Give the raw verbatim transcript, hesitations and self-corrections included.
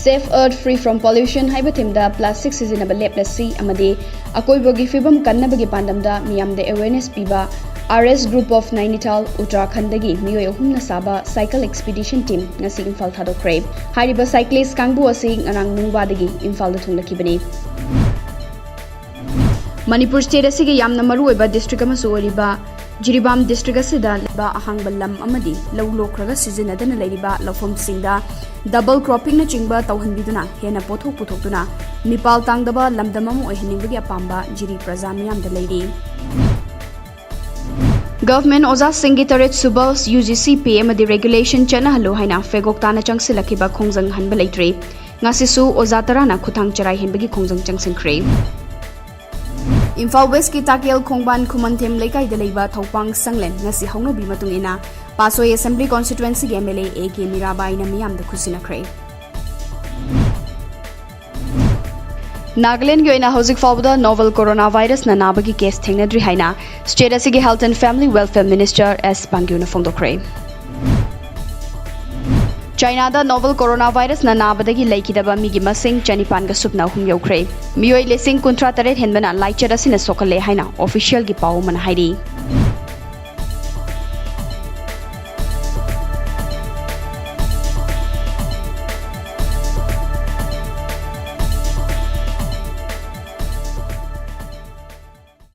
Save Earth Free from Pollution ꯍꯥꯏꯕ ꯊꯤꯝꯗ plastic ꯁꯤꯖꯤꯟꯅꯕ ꯂꯦꯞꯂꯁꯤ ꯑꯃꯗꯤ ꯑꯀꯣꯏꯕꯒꯤ ꯐꯤꯕꯝ ꯀꯟꯅꯕꯒꯤ ꯄꯥꯟꯗꯝꯗ ꯃꯤꯌꯥꯝꯗ ꯑꯦꯋꯦꯔꯅꯦꯁ ꯄꯤꯕ R S Group of Nainital ꯎꯠꯇꯔꯥꯈꯟꯗꯒꯤ ꯃꯤꯑꯣꯏ ꯑꯍꯨꯝꯅ ꯁꯥꯕ ꯁꯥꯏꯀꯜ ꯑꯦꯛꯁꯄꯤꯗꯤꯁꯟ ꯇꯤꯝ ꯉꯁꯤ ꯏꯝꯐꯥꯜ ꯊꯥꯗꯣꯛꯈ꯭ꯔꯦ꯫ ꯍꯥꯏꯔꯤꯕ ꯁꯥꯏꯀ꯭ꯂꯤꯁ ꯀꯥꯡꯕꯨ ꯑꯁꯤ ꯉꯔꯥꯡ ꯅꯨꯡꯕꯥꯗꯒꯤ ꯏꯝꯐꯥꯜꯗ ꯊꯨꯡꯂꯛꯈꯤꯕꯅꯤ꯫ ꯃꯅꯤꯄꯨꯔ ꯁ꯭ꯇꯦꯠ ꯑꯁꯤꯒꯤ ꯌꯥꯝꯅ ꯃꯔꯨꯑꯣꯏꯕ ꯗꯤꯁꯇ꯭ꯔꯤꯛ ꯑꯃꯁꯨ ꯑꯣꯏꯔꯤꯕ ꯖꯤꯔꯤꯕꯥꯝ ꯗꯤꯁꯇ꯭ꯔꯤꯛ ꯑꯁꯤꯗ ꯂꯩꯕ ꯑꯍꯥꯡꯕ ꯂꯝ ꯑꯃꯗꯤ ꯂꯧ ꯂꯣꯛꯈ꯭ꯔꯒ ꯁꯤꯖꯤꯟꯅꯗꯅ ꯂꯩꯔꯤꯕ ꯂꯧꯐꯝꯁꯤꯡꯗ ꯗꯕꯜ ꯀ꯭ꯔꯣꯞꯄꯤꯡꯅꯆꯤꯡꯕ ꯇꯧꯍꯟꯕꯤꯗꯨꯅ ꯍꯦꯟꯅ ꯄꯣꯠꯊꯣꯛ ꯄꯨꯊꯣꯛꯇꯨꯅ ꯃꯤꯄꯥꯜ ꯇꯥꯡꯗꯕ ꯂꯝꯗꯝ ꯑꯃ ꯑꯣꯏꯍꯟꯅꯤꯡꯕꯒꯤ ꯑꯄꯥꯝꯕ ꯖꯤꯔꯤ ꯄ꯭ꯔꯖꯥ ꯃꯤꯌꯥꯝꯗ ꯂꯩꯔꯤ꯫ ꯒꯚꯔꯟꯃꯦꯟꯠ ꯑꯣꯖꯥꯁꯤꯡꯒꯤ ꯇꯔꯦꯠ ꯁꯨꯕ ꯌꯨ ꯖꯤ ꯁꯤ ꯄꯦ ꯑꯃꯗꯤ ꯔꯦꯒꯨꯂꯦꯁꯟ ꯆꯠꯅꯍꯜꯂꯨ ꯍꯥꯏꯅ ꯐꯦꯒꯣꯛ ꯇꯥꯅ ꯆꯪꯁꯤꯜꯂꯛꯈꯤꯕ ꯈꯣꯡꯖꯪ ꯍꯟꯕ ꯂꯩꯇ꯭ꯔꯤ꯫ ꯉꯁꯤꯁꯨ ꯑꯣꯖꯥ ꯇꯔꯥꯅ ꯈꯨꯠꯊꯥꯡ ꯆꯔꯥꯏ ꯍꯦꯟꯕꯒꯤ ꯈꯣꯡꯖꯪ ꯆꯪꯁꯤꯟꯈ꯭ꯔꯦ꯫ ꯏꯝꯐꯥꯜ ꯋꯦꯁꯀꯤ ꯇꯥꯀꯦꯜ ꯈꯣꯡꯕꯥꯟ ꯈꯨꯃꯟꯊꯦꯝ ꯂꯩꯀꯥꯏꯗ ꯂꯩꯕ ꯊꯧꯄꯥꯡ ꯁꯪꯂꯦꯟ ꯉꯁꯤ ꯍꯧꯅꯕꯤ ꯃꯇꯨꯡ ꯏꯟꯅ ꯄꯥꯁꯣꯏ ꯑꯦꯁꯦꯝꯕ꯭ꯂꯤ ꯀꯣꯟꯁꯇꯤꯇ꯭ꯋꯦꯟꯁꯤꯒꯤ M L A A K ꯃꯤꯔꯥꯕꯥꯏꯅ ꯃꯤꯌꯥꯝꯗ ꯈꯨꯠꯁꯤꯟꯅꯈ꯭ꯔꯦ꯫ ꯅꯥꯒꯥꯂꯦꯟꯗꯒꯤ ꯑꯣꯏꯅ ꯍꯧꯖꯤꯛ ꯐꯥꯎꯕꯗ ꯅꯣꯚꯦꯜ ꯀꯣꯔꯣꯅꯥ ꯚꯥꯏꯔꯁꯅ ꯅꯥꯕꯒꯤ ꯀꯦꯁ ꯊꯦꯡꯅꯗ꯭ꯔꯤ ꯍꯥꯏꯅ ꯁ꯭ꯇꯦꯠ ꯑꯁꯤꯒꯤ Health and Family Welfare Minister S ꯄꯥꯡꯒ꯭ꯌꯨꯅ ꯐꯣꯡꯗꯣꯛꯈ꯭ꯔꯦ꯫ ꯆꯥꯏꯅꯥꯗ ꯅꯣꯚꯦꯜ ꯀꯣꯔꯣꯅꯥ ꯚꯥꯏꯔꯁꯅ ꯅꯥꯕꯗꯒꯤ ꯂꯩꯈꯤꯗꯕ ꯃꯤꯒꯤ ꯃꯁꯤꯡ ꯆꯅꯤꯄꯥꯟꯒ ꯁꯨꯞꯅ ꯑꯍꯨꯝ ꯌꯧꯈ꯭ꯔꯦ꯫ ꯃꯤꯑꯣꯏ ꯂꯤꯁꯤꯡ ꯀꯨꯟꯊ꯭ꯔꯥ ꯇꯔꯦꯠ ꯍꯦꯟꯕꯅ ꯂꯥꯏꯆꯠ ꯑꯁꯤꯅ ꯁꯣꯛꯍꯜꯂꯦ ꯍꯥꯏꯅ ꯑꯣꯐꯤꯁꯤꯌꯦꯜꯒꯤ ꯄꯥꯎ ꯑꯃꯅ ꯍꯥꯏꯔꯤ꯫